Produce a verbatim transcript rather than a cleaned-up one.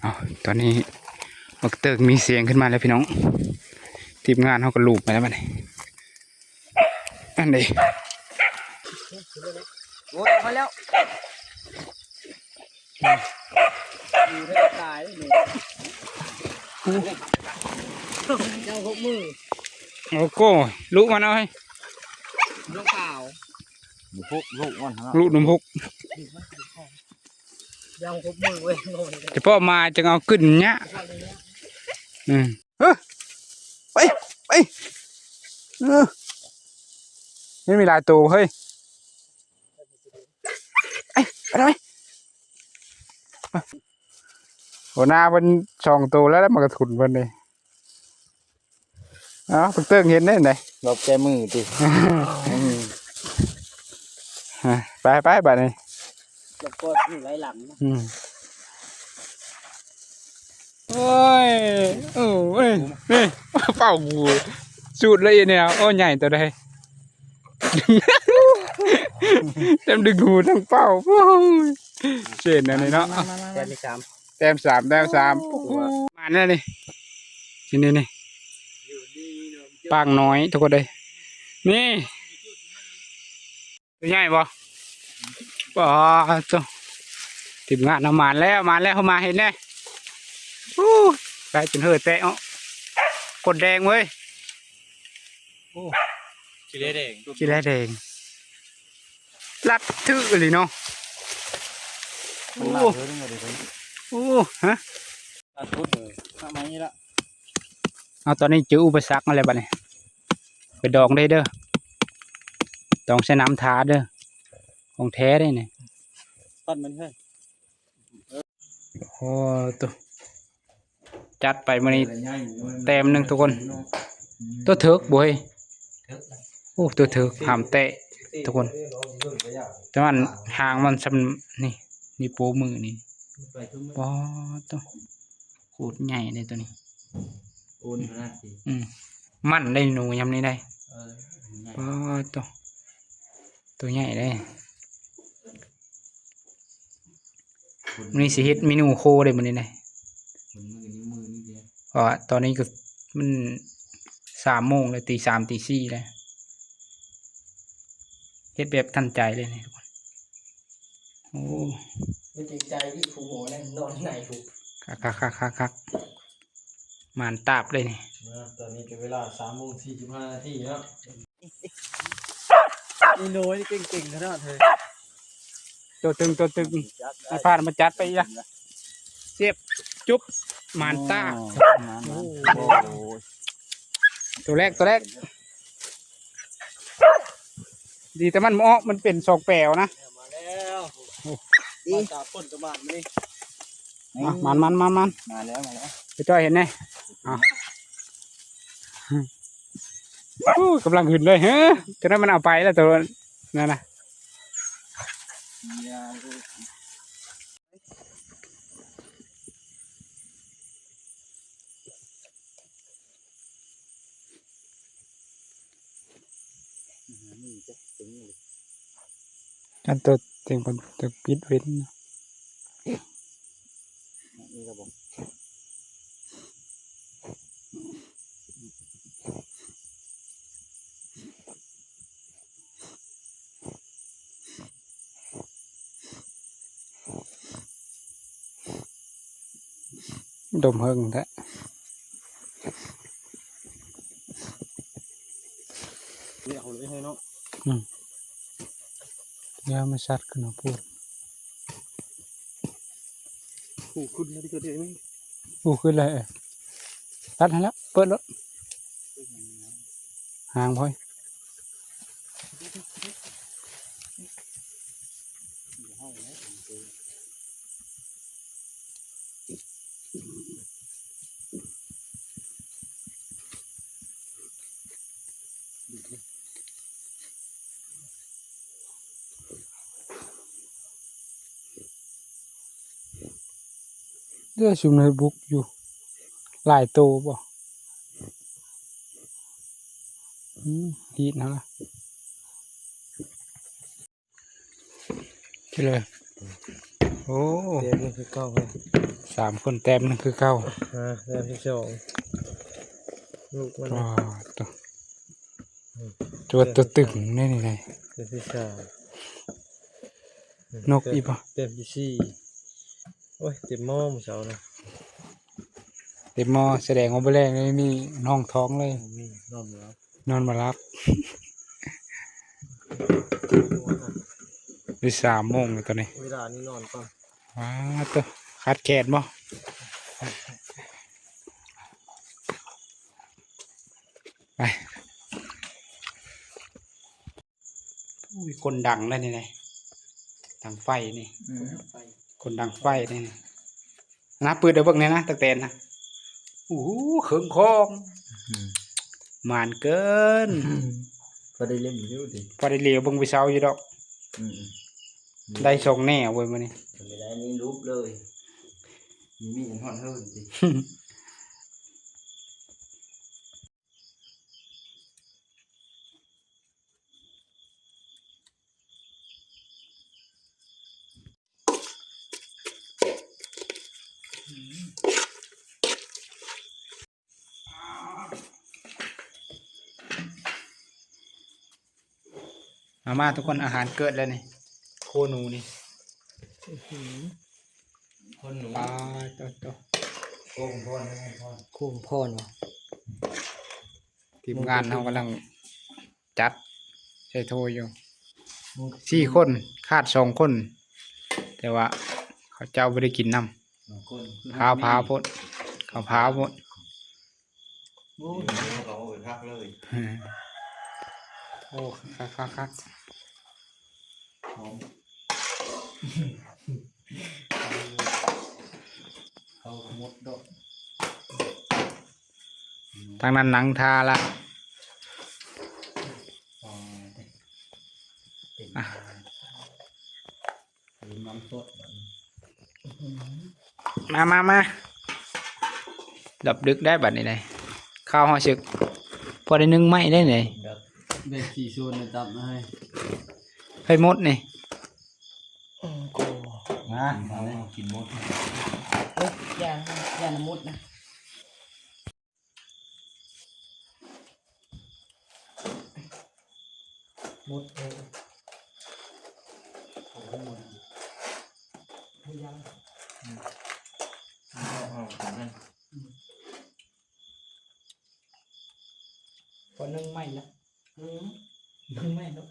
เอาตอนนี้บักเติกมีเสียงขึ้นมาแล้วพี่น้อง ทีมงานเขาก็ลูบมาแล้วบัดนี้ อันนี้ โอ้ยมาแล้วอยู่ได้ตายเลยเจ้าหกมือ โอ้โก้ ลูกมันเอาให้ ลูกขาว หมูพุกลูกมันนะ ลูกหนุ่มพุก เจ้าหกมือเว้ยโง่เลย จะพอมาจึงเอาขึ้นเนี้ยอืมเออไป ไปเออไม่มีหลายตัวเฮ้ยไปไปทำไมหัวหน้าเป็นสองตัวแล้วแล้วมันกระถุนเป็นเลยอ๋อเติงเห็นได้ไหน รอบแกมือติ ไปไปไปนี่ แล้วก็อยู่หลายหลังนะ อืมโอ้ย โอ้ย นี่ เป้ากูสูดเลยเนี่ย โอ้ ใหญ่ตัวใดเต็มดึงหูทั้งเป้า โอ้ยเช่นอันนี้เนาะ แต้มที่สาม แต้มสามแต้มสามมาแล้วนี่ นี่นี่นี่ปางน้อยทุกคนเลย นี่ ตัวใหญ่บ่บ่ตัวทีมงานเอาหมานแล้วหมานแล้วเขามาเห็นแน่อู้ได้เป็นเหือแตะเนาะกดแดงเว้ย ขี้เละแดง ขี้แร่แดงรัดทื่อเลยเนาะ มันหนักเลยนี่ไงเดี๋ยว โอ้ฮะ ตัดพุดเลยทำไมนี่ละ เอาตอนนี้เจออุปสรรคอะไรบ้านี่ไปดองได้เด้อดองใส่น้ำทาเด้อของแท้ได้เนี่ย ตัดมันเฮ้ย โอ้ตัวจัดไปมื้อนี้แต้มหนึ่งทุกคน ตัวเถิกบ่เฮ้ยโอ้ตัวเถิกห้ามแตะทุกคน แต่มันหางมันซำนี่นี่โป้มือนี่ป๊อดตัวโคตรใหญ่เลยตัวนี้ โอนขนาดนี้ อืมมันได้หนูยำนี้ได้ เออ ป๊อดตัวตัวใหญ่เลย มื้อนี้สิเฮ็ดเมนูโคเด้มื้อนี้นะ มันมือนี่มือนี่เดียว เพราะว่าตอนนี้ก็มันสามโมงแล้วตีสามตีสี่แล้วเฮ็ดแบบทันใจเลยนี่ทุกคนโอ้ ไม่จริงใจที่ผูหัวนั่นนอนไหนผู คักคักคักคักคักหมานตาบเลยนี่ นะตอนนี้เป็นเวลาสามโมงสี่สิบห้านาทีแล้ว อีโน้ยเก่งๆขนาดเลย ตัวตึงตัวตึงไอ้พลาดมาจัดไปอีกละเสียบจุ๊บหมานตาบ โอ้ ตัวแรกตัวแรก ดีแต่มันบ่ออกมันเป็นสองแปวนะ มาแล้วมาจากคนกระบาดนี่ อ่ะมันมันมันมัน มาแล้วมาแล้ว ไปจ้อยเห็นแน่อ่ะอู้กำลังหึนเลยเฮ้ยจะได้มันเอาไปแล้วตัวนั่นนะ อันตัวเต็งคนตัวปิดเว้นนะ นี่ครับผม ดมเฮิงแท้ นี่เอาเลยให้เนาะ อืมเดี๋ยวมาสัดขึ้นมาพูด ผูกขึ้นแล้วที่เกิดเหตุนี่ อู้ขึ้นเลยเออตัดให้แล้วเปิดรถหางพอย เลือดซุมในบุกอยู่ หลายโตบ่อืมฮีดนะล่ะที่เลย โอ้ เดี๋ยวนี่คือเก้าเลย สามคนแต้มหนึ่งคือเก่า อ่า แต้มที่สอง ลูกมัน ว้า นะ ตัว อืม ตัว ตัวตึงนี่ นี่ไง แต้มที่สาม นกอีกปะ แต้มที่สี่ โอ้ย เต็มหม้อมื้อเช้านะ เต็มหม้อ แสดงว่าบ่แลงเลย มีน้องท้องเลย มี นอนบ่หลับ นอนบ่หลับ นี่สามโมงแล้วตอนนี้ เวลานี้นอนก่อน ว้า ตัว ขาดแขนบ่ ไป อุ้ย คนดังแล้วนี่ไง ดังไฟนี่ อืม คนดังไฟนี่นะ เปิดเดี๋ยวเบิ่งเนี่ยนะ ตักแตนนะ โอ้โห เครื่องของ อืม หมานเกิน อืม พอได้เล่นอยู่ดิ พอได้เหลียวเบิ่งไปเช้าอยู่ดอก อืม ได้สองแนวเว้ยมื้อนี้ ไม่ได้นี่รูปเลย มีมีอันฮ้อนเฮิ้นติ มา มาทุกคน อาหารเกิดแล้วนี่ โคหนูนี่ อื้อหือ โคหนู ปลาตัวโต โคของพ่อนะ พ่อ โคของพ่อเนาะ ทีมงานเรากำลังจัดใส่โถอยู่ สี่คน ขาดสองคน แต่ว่าเขาเจ้าบ่ได้กินนำ สองคน ข้าวพาโพด ข้าวพาโพด โอ้ย เขาเอาไปพักเลย โอ้ คัก คัก คัก หอม เขาหมดดอก ทางนั้นหนังทาละ อ๋อ อ่ะ น้ำสด มา มา มา ดับดึกได้บัดนี้ได้ ข้าวห่อเสิก พอได้นึ่งไม้ได้ไหน แบบ แบบสี่ส่วนเลยตับมาให้ ให้หมดนี่ อืม กู มา มาเลย กินหมด เอ้ย อย่า อย่าหมดนะ หมดเลย โอ้โห หมด ไม่ยัง อืม เอา เอา เอา อืม พอนึ่งไม้นะ อืม นึ่งไม้เนาะ